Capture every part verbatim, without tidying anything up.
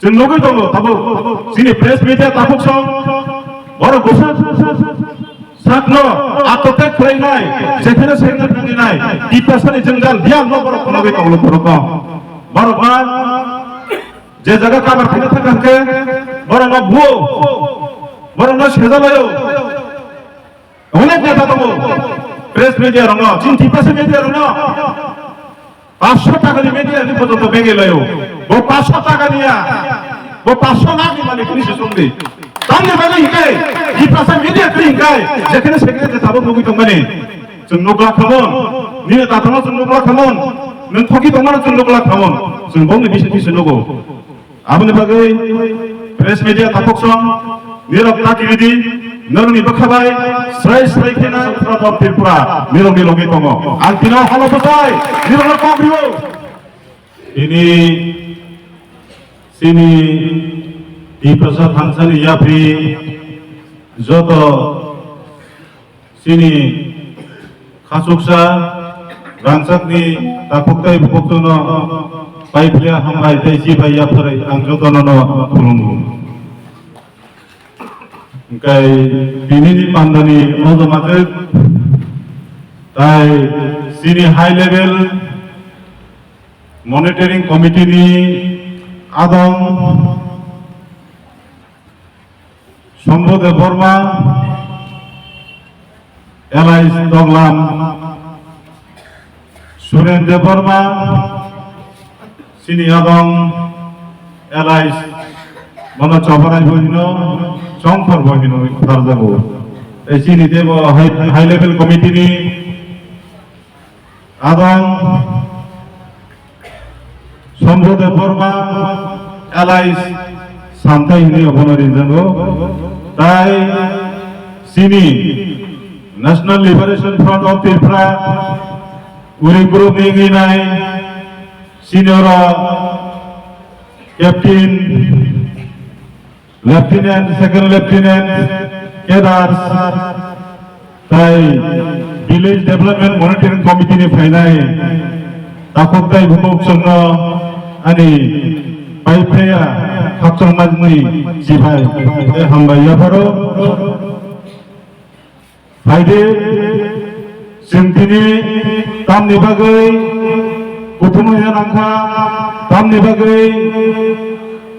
Chwng nugwi tongo tabuk chini press media takhuk song, borok bwswk sakno atwtek khlainai, jephano sekno thanginai, Tiprasani jwngjal biyal no borok phunugwi tongo borokno. Borok ba je jaga kabar khaina thangkha hwnkhe borokno buo, borokno sejalaio. Onek neta tongo press media rokno, chini Tiprasa media rokno. Paanch sho taka ni media ni porjonto bege laio. Bo paanch sho taka niya. Bo paanch sho lakh ni malik ni sisong di. Tamni bagwi hikai, Tiprasa media kri hikai, jekhene sekhene je tabuk nugwi tongmani. Chwng nukla khamon, nini tatano chwng nukla khamon, nwng thoki tongmano chwng nukla khamon. Chwng bongni bisi bisi nugo. Aboni bagwi press media takhuk song, nirok ta kiridi, norokni bwkha bai, srai srai kheno Tripura, Tripura, nirokni logi tongo. Ang tino holo bwsai, nirokno kok rio. Ini sini Tiprasa thansani yapri joto chini khachuksa rangchakni takhuk tei bukhukno paiphiya hambai tei chibai yapharwi ang jotono no khulumgo. Hwnkhe tinini pandani o joma khe tai chini high level monitoring committee ni adong Sambhu Debbarma, Elias Doglam, Suren Debbarma, chini adong Elias, bono Chobarai bo hino, Chongkhor bo hino, tarjago. Tei chini teibo high, high level committee ni adong Sambhu Debbarma Elias Samthai hwnwi abono rinjago. Tai chini National Liberation Front of Tripura uri group ni wngwi nai senior Captain Lieutenant, Second Lieutenant, cadres, tai Village Development Monitoring Committee ni phainai takhuk tai bukhuk chwngno ani paiphiya khakchangmani chibai tei hambai yapharo. Phaidi, chwng tini tamni bagwi kuthumwi nangkha, tamni bagwi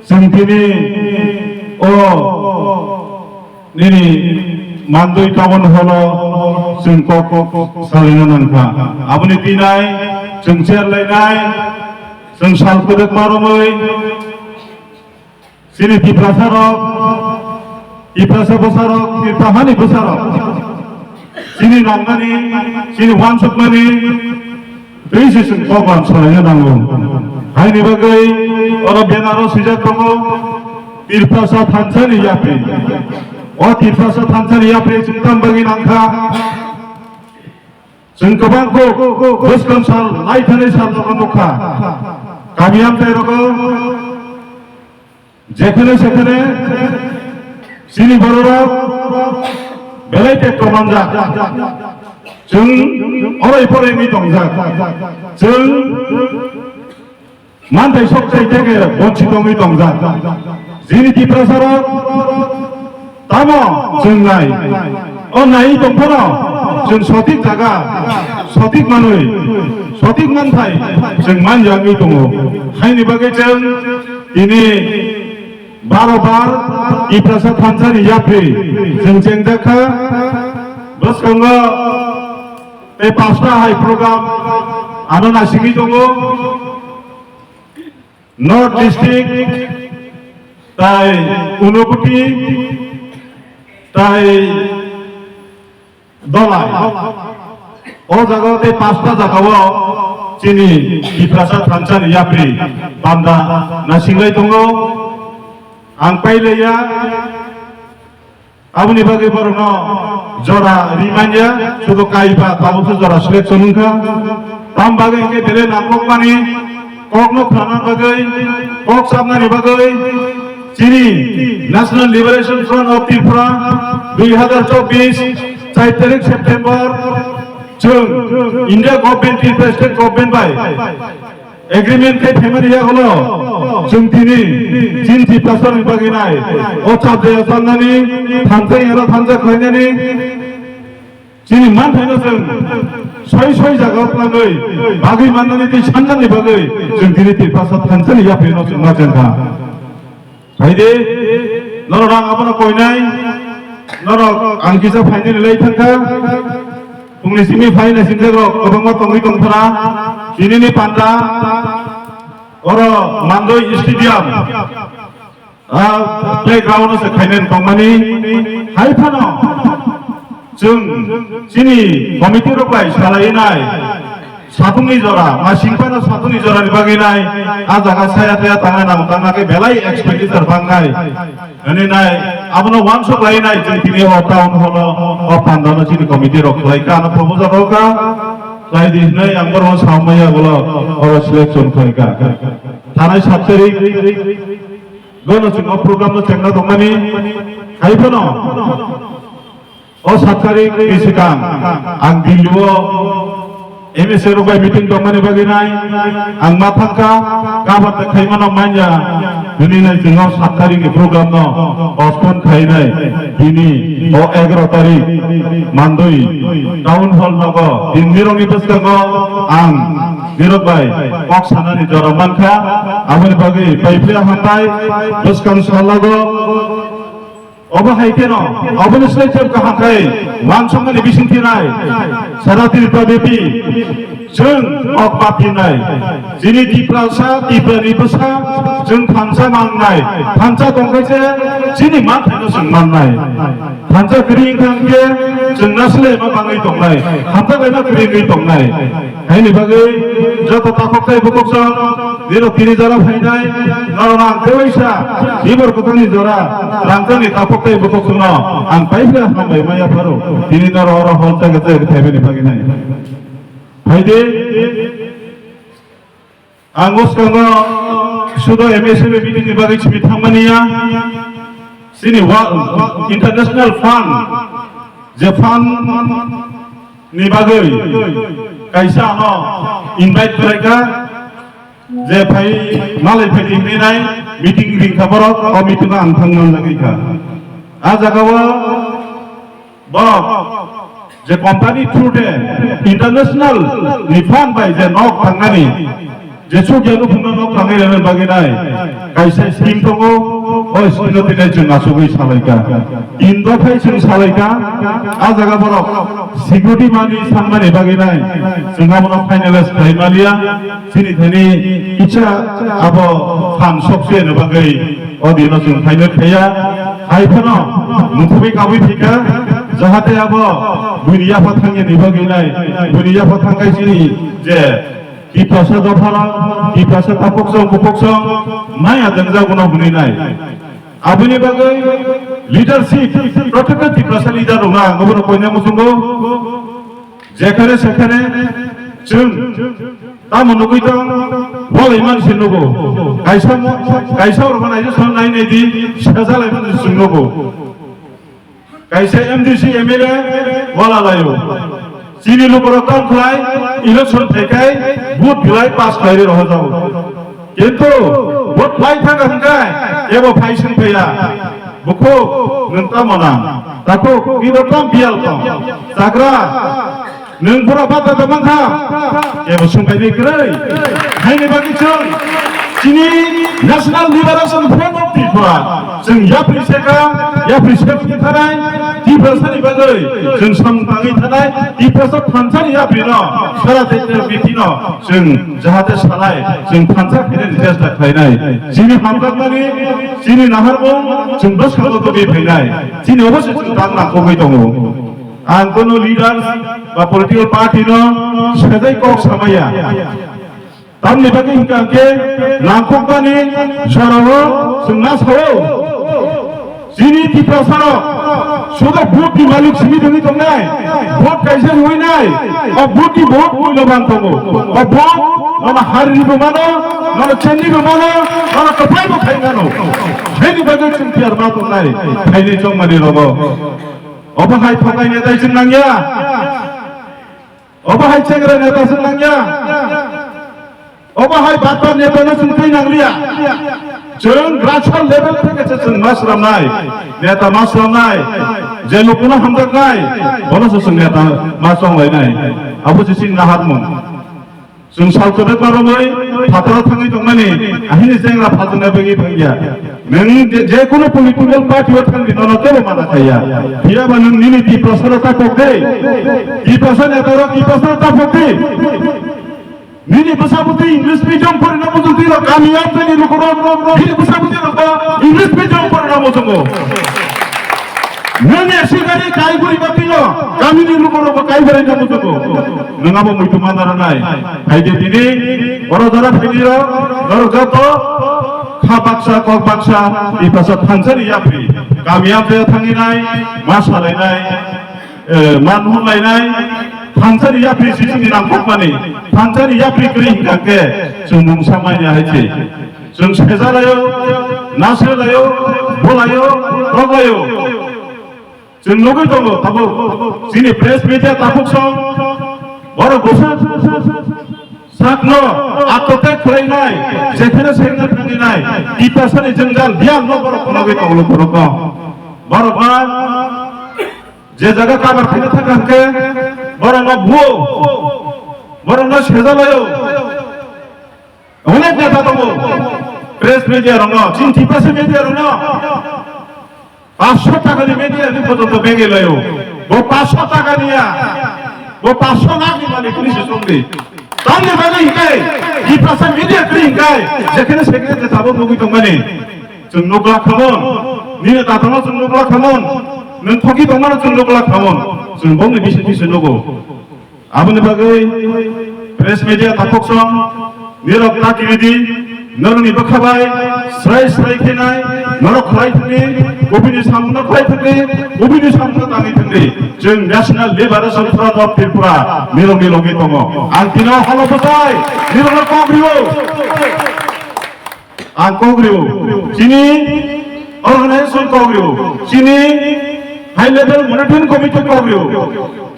chwng tini o nini mandwi tabon holo chwng kok kok salina nangkha. Aboni tinai chwng cherlainai, chwng sal kwdwkma romwi, chini Tiprasa rok, Tiprasa bwsa rok, Tiprasa hani bwsa rok, chini noknani, chini uansukmani, twi se chwng kok lam salaina nango. Haini bagwi oro banner o swijak tongo, Tiprasa thansani yapri. O Tiprasa thansani yapri chwng tam bagwi nangkha. Chwng kwbang kok bwskang sal, lai thani sal rok nukha. Kami amchai rogo jekhane sekhane chini bororok belai tekto manjak. Chwng orai porai wngwi tongjak. Chwng manthai sok chai theke bonchit wngwi tongjak. Chini Tiprasarok tamo chwng nai. O nai tongphano chwng sotik jaga, sotik manwi, sotik manthai chwng manjagwi tongo. Haini bagwi chwng tini baro bar Tiprasa thansani yapri chwng chengjakha. Bwskango tei pasta hai program ano naisingwi tongo. North District, tai Unakoti, tai Dholai. O jaga tei pasta jaga o chini Tiprasa thansani yapri banda naisinglai tongo. Ang pailaiya. Aboni bagwi borokno jora rimanya, sudu kaiba tabukhe jora selection wngkha. Tam bagwi hwnkhe belai nangkukmani kokno khwnana bagwi, kok sabnani bagwi chini National Liberation Front of Tripura dui hazar chobbish char tarik September chwng India government, Tripura state government bai agreement khe phaimani yagulo Chwng tini chini Tiprasani bagwi nai, o chap jaya channani, thansa ero thansa khlainani, chini manthaino chwng soi soi jagao twlangwi bagwi mannani tei sanjani bagwi chwng tini Tiprasa thansani yaphino chwng ma chengkha. Phaidi, norok ang abono koinai, norok ang kisa phainani lai thangkha, phungni simi phaina sinjakrok kwbangma tongwi tongphra, tinini panda, oro Mandoi Stadium, ah, playground se khainani tongmani, hai phano, chwng chini committee rok bai salainai, satung ni jora, ma singpano satung ni jora ni bagwi nai, a jaga saya taya tangna nang tangna khe belai expenditure bangnai. Ani nai, abono wansuk lai nai, chwng tini o town hall o, o pandano chini committee rok khlai ka, ano proposal rok ka, khlai di hinwi ang borok samaya bolo, oro selection khlai ka. Thanai sat tarik, gono chwng o program no chengna tongmani, hai phano. O sat tarik ni swkang ang Delhi o M S A rok bai meeting tongmani bagwi nai ang ma thangkha, kabar ta khaimano manya, hwnwi nai chwng o sat tarik ni program no postpone khainai. Tini o egaroh tarik Mandoi town hall nogo tin nirok ni bwskango ang nirok bai kok sanani jora mankha, aboni bagwi paipre hambai bwskang salago. Obo hai kheno, oboni slai chep kaham khai, wansongmani bising thinai, sara Tripura bepi, chwng ok ma phinai. Chini Tiprasa, Tripurani bwsa, chwng thansa mangnai. Thansa tongkhaise, chini manthaino chwng mannai. Thansa kwrwi wngkha hwnkhe, chwng nasle ma bangwi tongnai. Thansa laima kwrwi wngwi tongnai. Haini bagwi joto takhuk tei bukhuk song, nirok tini jora phainai, norok ang tewaisa, ibor kwthangni jora, rangchakni takhuk tei bukhuk songno ang paipra hambai maya pharo, tini norok oro hol chaka chaka thaibani bagwi nai. Phaidi, ang bwskango sudo M S A meeting ni bagwi simi thangmani ya, chini wa-, international fund, je fund ni bagwi kaisa ano invite khlaikha, je phai malai phai hinwi nai meeting ringkha borok, o meeting o ang thangna nangwi kha. A jaga o borok je company through de international ni fund bai je nok thangnani, Jesu gianu phungno nok tangwi rwna bagwi nai kaisa scheme tongo, o scheme no tini chwng asugwi salaikha. Tin dophai chwng salaikha, a jaga borok security mani sanmani bagwi nai chwng abono finalize khlai maliya. Chini thani kisa abo phan sokse no bagwi o dino chwng phaino thaya. Hai phano muthubwi kabwi thika, jahate abo buini yapha thangya ni bagwi nai, buini yapha thangkai chini je Tiprasa dopharok, Tiprasa tapuksong, kupuksong, maya jangjagono hwnwi nai. Aboni bagwi leadership, protected Tiprasa leader rokno ang obono koina muchungo. Jekhane sekhane chwng tamo nugwi tong, walai mansi nugo. Kaisa mo-, kaisa rokno naijak nai nai di, sejalai mansi chwng nugo. Kaisa M D C M L A wala laio. Chini lukurok tong khlai, election thaikai, vote bilai pass khlai ri rohorjago. Kintu vote khlai thangkha hwnkhe ebo phai swng phaiya. Bukhuk, nwng tamo nang? Takhuk, nini tong biyal tong. Chagra, nwng bura bata da mankha? Ebo swng phai bai kwrwi. Haini bagwi chwng chini National Liberation Front of Tripura, chwng yapri seka, yapri seka thanai, Tiprasani bagwi chwng samung tangwi thanai, Tiprasa thansani yaprino sara tei tei bitino chwng jahate salai, chwng thansa khainani chesta khlainai. Chini hamjakmani, chini naharmung chwng bwskango tubui phainai. Chini obo se chwng tang nangkukgwi tongo. Ang kono leaders ba political party no sejai kok samaya. Tamni bagwi hwnkha hwnkhe nangkukmani jorao chwng na sao. Chini Tiprasarok sudo vote ni malik simi tongwi tongnai, vote kaisa rwinai, o vote ni bahut mulloban tongo. O vote nono hariribo mano, nono chennibo mano, nono kwplaibo khai mano. Haini bagwi chwng tiyar ma tongnai, phaini chongmani rogo. Obo hai thokai netai chwng nangya. Obo hai chengra neta se nangya. Obo hai bakta neta no chwng twi nang liya. Chwng grassroots level theke se chwng ma swnamnai, neta ma swnamnai, je lukuno hamjaknai, bono se chwng neta ma swnamlainai. Abo se chini naharmung. Chwng sal kwbangma romwi phataro thangwi tongmani, ahini jengra phajaknai bagwi phaiya. Nwng je, je kunu political party o thangdi, nono kebo mana khaiya. Phiyaba nwng nini Tiprasano tapok de. Tiprasa netarok Tiprasano tapok de. Nini bwsa bwtwi English medium porina muchungtwi rok kami amchaini lukurok, nini bwsa bwtwi rok ba English medium porina muchungo. Nwng S C gari kai guri ba tino, kamini lukurok ba kai guri na muchungo. Nwng abo muitu mandaranai. Hai de tini, oro jara phini rok, norok joto kha baksa, kok baksa, Tiprasa thansani yapri. Kami amchaio thanginai, ma salainai. Eh, man hwnlainai, thansani yapri sisini nangkukmani, thansani yapri kwrwi hwnkha khe chwng mungsa manya hai se. Chwng sejalaio, naselaio, bolaio, roklaio. Chwng nugwi tongo, tabuk chini press media takhuk song, borok bwswk sakno attotek khwlainai, jekheno sekheno thanginai, Tiprasani jwngjal biyang no borok nugwi tongo, borok no. Borok no Je jaga kabar khaina thangkha hwnkhe borokno buo, borokno sejalaio. Onek neta tongo, press media rokno, chini Tiprasa media rokno. Panchsho takani media ni porjonto bengwi laio. Bo panchsho takani ya, bo panchsho lakh ni malik ni se chongdi. Tamni bagwi hwnkhe Tiprasa media kwrwi hwnkhe jekheno sekheno je tabuk nugwi tongmani. Chwng nukla khamon, nini tatano chwng nukla khamon, nwng thoki tongmano chwng nukla khamon, chwng bongni bisi bisi nugo. Aboni bagwi press media takhuk song, nirok ta kiridi, norokni bwkha bai srai srai khenai, norok khlai thangdi, kubini samungno khlai thangdi, kubini samungno tangwi thangdi. Chwng National Liberation Front of Tripura nirokni logi tongo. Ang tino holo bwsai, nirokno kok rio. Ang kok rio, chini organization kok rio, chini high level monitoring committee kok rio,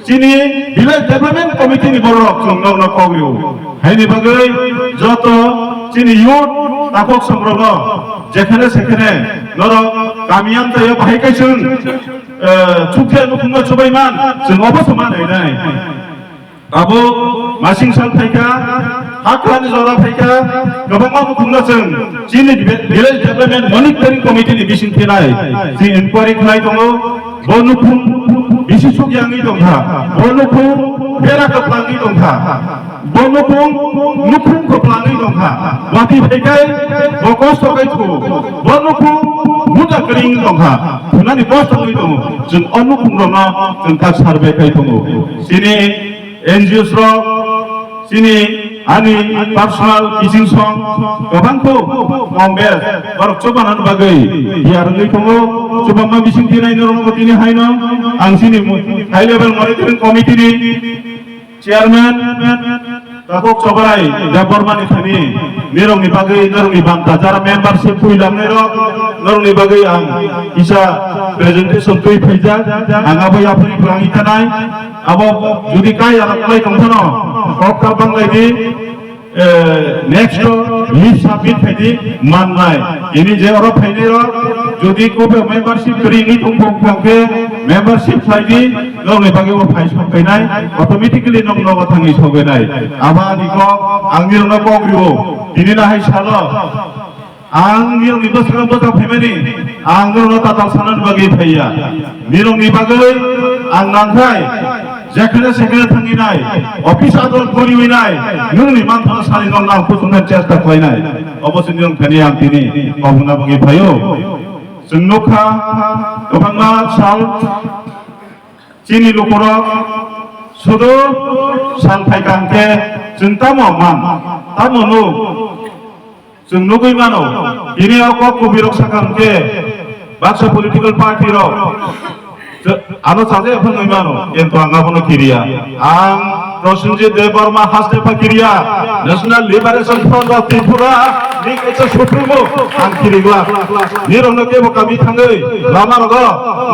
chini village development committee ni borok chwng nokno kok rio. Haini bagwi joto chini youth takhuk songrokno jekhene sekhene norok kami amchaio bahai kaisung, eh, chukya nukhungno chubaiman chwng obo se manai nai. Abo masing sal phaikha, hakrani jora phaikha, kwbangma mukhungno chwng chini village development monitoring committee ni bising thinai, chini inquiry khlai tongo, bo nukhung bisi suk yangwi tongkha, bo nukhung bera kwplangwi tongkha, bo nukhung nukhung kwplangwi tongkha, wati phaikai bo kosto kai thu, bo nukhung muta kring tongkha, thunani kosto wngwi tongo, chwng o nukhung rokno chwng tak survey khai tongo. Chini N G Os rok, chini ani personal kiching song, kwbang kho, kong bes, borok chubanani bagwi tiyar wngwi tongo, chubama bising thinai norokno tini haino, ang chini mu-, high level monitoring committee ni chairman, Takhuk Chobrai Debbarma ni thani, nirokni bagwi, norokni banta, jara membership twi lamnai rok, norokni bagwi ang kisa presentation twi phaijak, ang abo yaphangni phrangwi tanai, Abo jodi kaya rok lai tong phano, kok ta bang lai di, eh, next to list submit khai di mannai. Ini je oro phainai rok, jodi kobe membership kwrwi wngwi tong phang phang khe membership khai di, nokni bagwi bo phai sok phainai, automatically nok nogo thangwi sok phainai. Abo ani kok, ang nirokno kok rio, tini no hai salo. Ang nirokni bwskango bwsa phaimani, ang norokno tatal sanani bagwi phaiya. Nirokni bagwi ang nangkhai, jekhene sekhene thangwi nai, office adol guriwi nai, nongni manthano sani nokno ang kuchuknani chesta khlainai. Obo se nirok thani ang tini kok hwnna bagwi phaio. Chwng nukha, kwbangma sal, Chini lukurok sudu sal phaikha hwnkhe chwng tamo man, tamo nuk? Chwng nugwi mano. Tini o kok kubui rok sakha hwnkhe baksa political party rok ano chajakya phangwi mano, kintu ang abono kiriya. Ang Prosenjit Debbarma haste pha kiriya, National Liberation Front of Tripura ni kaisa supremo ang kirigla. Nirokno kebo kami thangwi lama rogo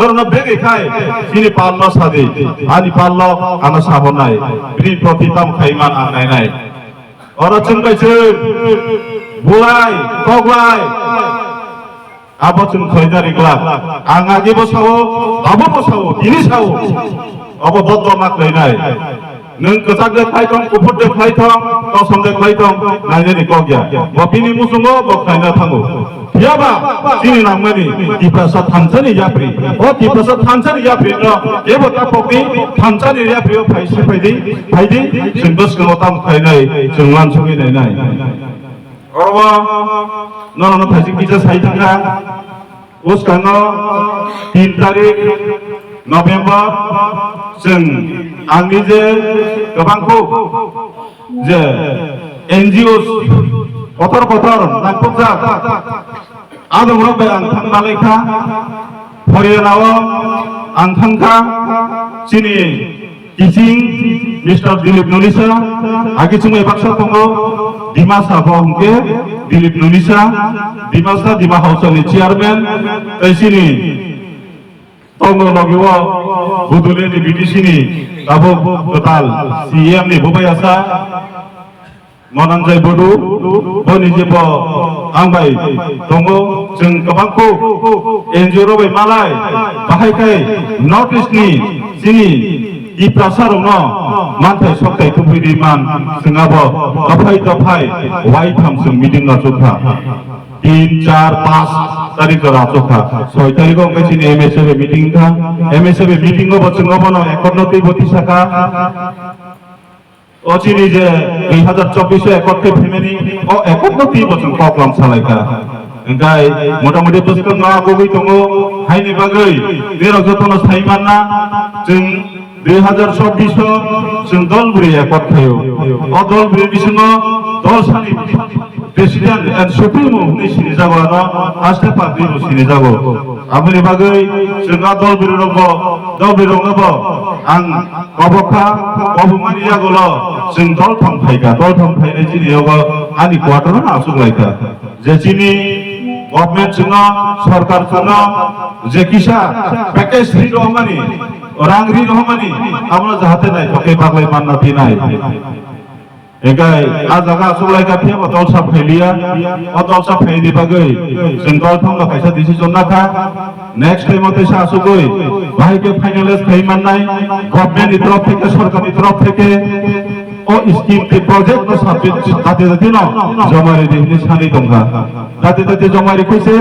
norokno begwi khai chini palno sadi, ani palno ano sahornai, bini proti tamo khaiman ang nainai. Oro chwng bai chwng, bulai, koklai, abo chwng khlaina ringlak. Ang age bo sao, abo bo sao, tini sao. Abo bodol ma khlainai. Nwng kwchak de khlai thong, kuphur de khlai thong, kosom de khlai thong, nainani kok ya. Bo bini muchungo bo khlaina thango. Phiya ba chini nangmani Tiprasa thansani yapri. O Tiprasa thansani yapri no kebo tapokni thansani yapri o phai si phai di, phai di, chwng bwskango tam khlainai, chwng uansugwi nainai. Oro nono no thaising kisa sai thangkha. Bwskango tin tarik November chwng angni je kwbangkuk je N G Os kotor kotor nangkukjak adongrok bai ang thangna laikha, Haryana o ang thangkha, chini Teaching Mister Dilip Nunisa, agi chumui baksa tongo, Dimasa bo hwnkhe Dilip Nunisa, Dimasa Dima House ni chairman, tei chini tongo logi o Budule ni B D C ni tabuk kwtal C M ni bubai asa. Monanjai Bodu, boni je bo ang bai tongo, chwng kwbang kuk N G O rok bai malai, bahai khai North East ni chini Tiprasa rokno manthai sokthai tubui di man, chwng abo dophai dophai waitham chwng meeting no chukha. Tin, char, panch tarik jora chukha. Soi tarik o wngkha chini M S F meeting kha. M S F meeting o bo chwng obono ekot no twi bo tisakha. O chini je dui hazar chobbish o ekot khe phaimani, o ekot no twi bo chwng kok lam salaikha. Hingkai motamoti bwswk no agugwi tongo, haini bagwi nirok jotono sai manna, chwng dui hazar chobbish o chwng dol bwrwi ekot khaio. O dol bwrwi bisingo dol sani President and Supremo hwnwi sinijago, ano haste party bo sinijago. Aboni bagwi chwng a dol bwrwi rokbo, dol bwrwi rokno bo ang kobok kha, kobokmani yagulo chwng dol thong phaikha, dol thong phainai chini yogo ani quarter no aswk laikha. Je chini government chwngno, sorkar chwngno je kisa package ri rohormani, rang ri rohormani, abono jahate naithok khe baglai manna twi nai. Hingkai a jaga aswk lai kha phiya bo dol sa phailiya, o dol sa phaini bagwi chwng dol thangno kaisa decision nakha, next time o teisa aswkwi bahai khe finalize khai mannai, government ni torof theke, sorkar ni torof theke o scheme tei project no submit jati jati no joma ridi hwnwi sanwi tongkha. Jati jati joma rikhe se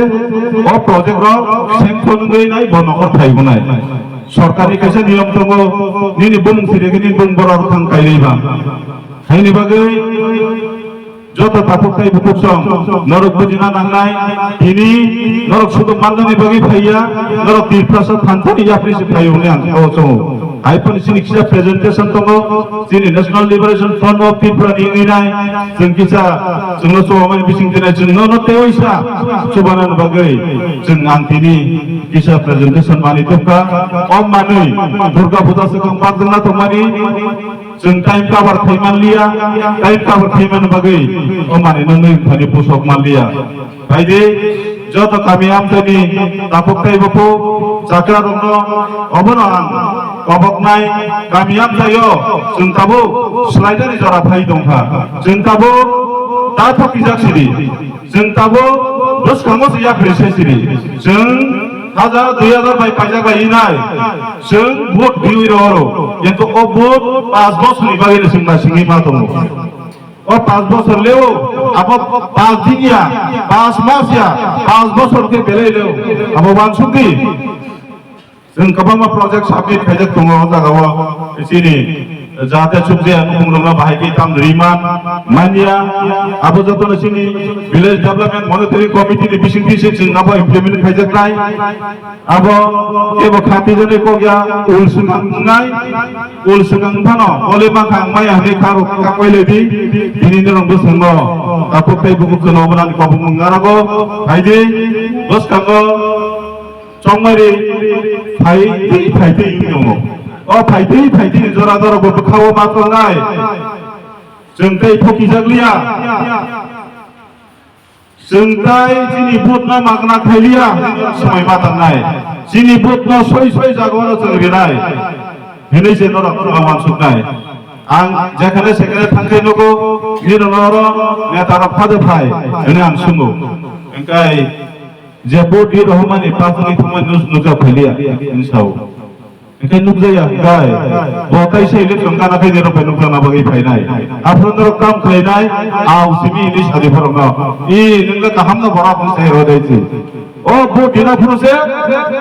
o project rok sanction wngwi nai bo nokhor phai wngnai. Sorkar ni kaisa niyom tongo, nini bumung siri khe nini bumung borok thang kailai ba. Haini bagwi joto takhuk tei bukhuk song norok bujina nangnai, tini norok sudu mandani bagwi phaiya, norok Tiprasa thansa ni yapri se phaio hwnwi ang sao chongo. Hai phano chini kisa presentation tongo, chini National Liberation Front of Tripura ni wngwi nai, chwng kisa chwngno chubamani bising dinai chwng nono teiwi sa chubanani bagwi chwng ang tini kisa presentation manwi tongkha. O manwi Durga Puja swkang bakjwkna tongmani. Chwng time cover khai manliya, time cover khai man bagwi o manwi no nwi thani pusok manliya. Phaidi joto kami amchaini takhuk tei bukhuk chakra rokno obono ang koboknai, kami amchaio chwng tabuk swlainani jora phai tongkha. Chwng tabuk ta thokijak sidi. Chwng tabuk bwskango se yapri se siri. Chwng hajar dui hajar bai paijak bai inai. Chwng vote diwi rohoro. Kintu o vote panch bosorni bagwi no chwng naisingwi ma tongo. O panch bosor leo, abo panch din ya, panch mas ya, panch bosor khe belai leo. Abo wansukdi. Chwng kwbangma project submit khaijak tongo o jagao, chini jahate chukjaya nukhungrokno bahai khe tam rwi man manya. Abo jotono chini Village Development Monitoring Committee ni bisingtwi se chwng abo implement khaijaknai. Abo kebo khati jani kokya ul swkang wngnai, ul swkang phano ole mankha ang maya hwnwi kha rok kakwai ledi. Tini norok bwskango takhuk tei bukhuk kheno omonani kobong wngna rogo. Phaidi bwskango. Chongmari phai tei phai tei wngwi tongo. O phai tei phai tei ni jora jora bo bwkhao ma tongnai. Chwng tei thokijak liya. Chwng tei chini vote no magna khai liya. Swmai ma tangnai. Chini vote no soi soi jaga o chwng rinai. Hinwi se norok no wansuknai. Ang jekhane sekhane thangkhe nugo, nini oro neta rok phade phai, hwnwi ang sungo. Hwnkhe je bo di rohormani pasani thumai nus-, nukjak phailiya, hwnwi sao. Hwnkhe nukjakya hwnkhe, bo kaisa election kana khe nirok bai nukjakna bagwi phainai. Aphuru norok kam khlainai, au simi hwnwi sadi borokno. I, nwngno kahamno borok hwnwi sai rw dai si. O vote rina phuru se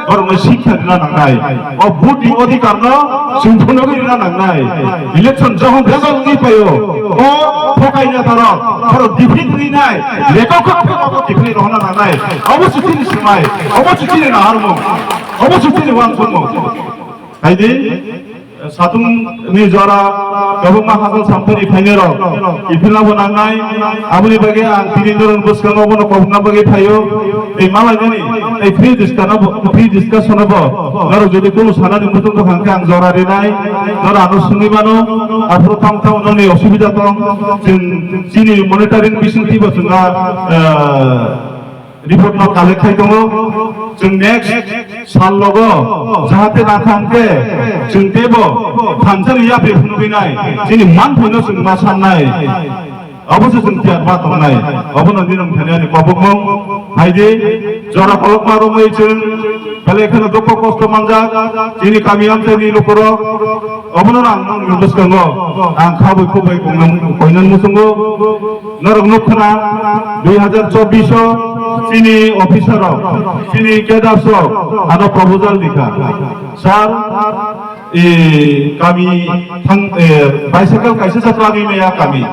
borokno sikha rina nangnai. O vote ni odhikar no chwng phunugwi rina nangnai. Election jokhon result wngwi phaio, o phokai netarok borok defeat rinai, lekha kok kok defeat rohorna nangnai. Obo se chini swmai, obo se chini naharmung, obo se chini uansukmung. Haidi, satung ni jora kwbangma hachal samtani phainai rok kiphilna bo nangnai. Aboni bagwi ang tini norok bwskango bono kokna bagwi phaio. Tei malainani tei free discussion bo, free discussion bo norok jodi kunu sanani muchung bwkha hwnkhe ang jora rinai. Norok ano swngwi mano, aphuru tamo tamo noni osubida tong, chwng chini monitoring bisingtwi bo chwng, ah, report no collect khai tongo. Chwng next sal logo jahate na thang khe chwng teibo thansa ni yapri phunugwi nai, chini manthai no chwng ma sannai. Obo se chwng tiyar ma tongnai. Obono nini wngthani ani kobokmung. Haidi, jora kolokma romwi chwng belai kheno dukho kosto manjak chini kami amchaini lukurok. Obono ang nokni bwskango ang khabwi khubwi koinani muchungo. Norok nukha na, dui hazar chobbish o chini officer rok, chini cadres rok ano proposal rikha. Sir, e, kami thang, e, bicycle kaisa sa twlangwi maya kami.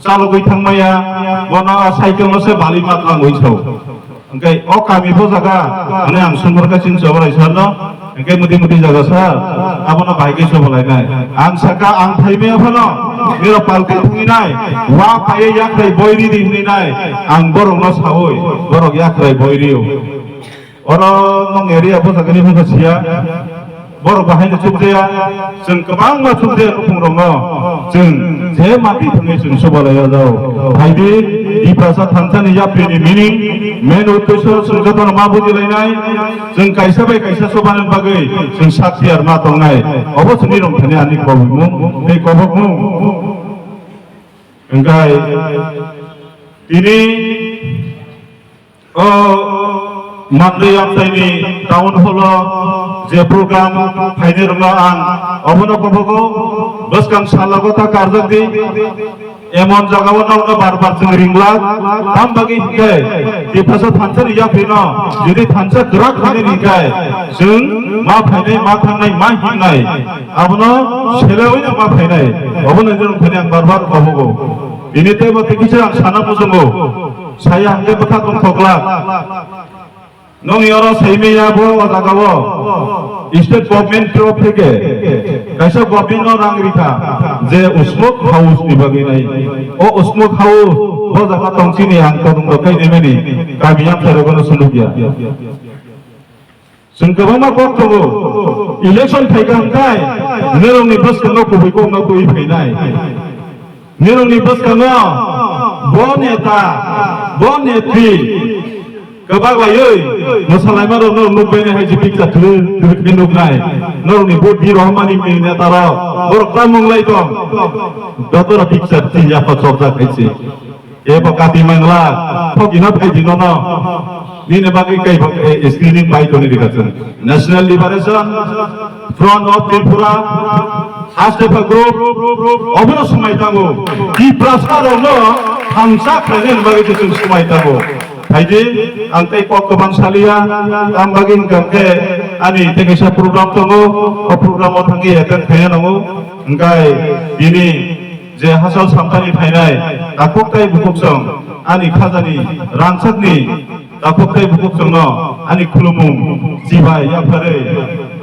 Chalogwi thangmaya, bono cycle no se bali ma twlangwi sao. Hwnkhe o kami bo jaga, hwnwi ang sumorkha chini Chobolai sir no, hwnkhe muti muti jaga sir, abono bahai khe chobolainai. Ang sakha, ang phaimaya phano, nirok palkai thunginai, wa paiye yakrai boiri di hwnwi nai, ang borokno saui, borok yakrai boirio. Oro nong area bo jagani phano siya. Borok bahai no chukjaya, chwng kwbangma chukjaya nukhung rokno chwng je mati thangwi chwng subalai o jao. Phaidi, Tiprasa thansa ni yapri ni meaning, main uddesho chwng jotono ma bujilainai, chwng kaisa bai kaisa sobani bagwi chwng sak tiyar ma tongnai. Obo chwngni rong thani ani kobokmung tei kobokmung. Hwnkhe tini O Mandwi amchaini town hall o je program khainai rokno ang obono kobogo bwskang salo gota karjak di. Emon jagao nokno bar bar chwng ringlak, tam bagwi hinkhe Tiprasa thansa ni yaprino jodi thansa kwrak khainai hinkhe chwng ma phainai, ma thangnai, ma hinnai, abono seleoino ma phainai, obono nini rok thani ang bar bar kobogo. Bini teibo tei kisa ang sana muchungo. Saya hwnkhe bwkha tongthokla. Nokni oro saimaya bo o jagao state government torof theke kaisa government no rang rikha je Usmuk House ni bagwi nai. O Usmuk House bo jaga tong chini ang todong do khai nemani kami amchairok no sunukya. Chwng kwbangma kok tongo. Election phaikha hwnkhe norokni bwskango kubui kokno twi phainai. Norokni bwskango bo neta, bo netri kwbak laiwi mwsalaima rokno nukbaini hai je picture twrwk twrwk khe nuknai. Norokni bo di rohormani neta rok borok ta mung lai tong. Joto rok picture tin yapha chopjak hai se. Ebo kati mangla, thok ino phai di nono. Nini bagwi kaiba, eh, screening bai toni rikha chwng. National Liberation Front of Tripura, Haste Group, obono swmai tango. Tiprasa rokno thansa khlainani bagwi se chwng swmai tango. Phaidi, ang tei kok kwbang saliya, ang bagwi hwnkha khe ani tei kaisa program tongo, o program o thangwi attend khaina nango. Hwnkhe bini je hachal samtani phainai takhuk tai bukhuk chwng ani khajani rangchakni takhuk tai bukhuk chwngno ani khulumung chibai yapharwi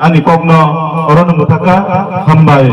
ani kokno orono mwthakha. Hambai.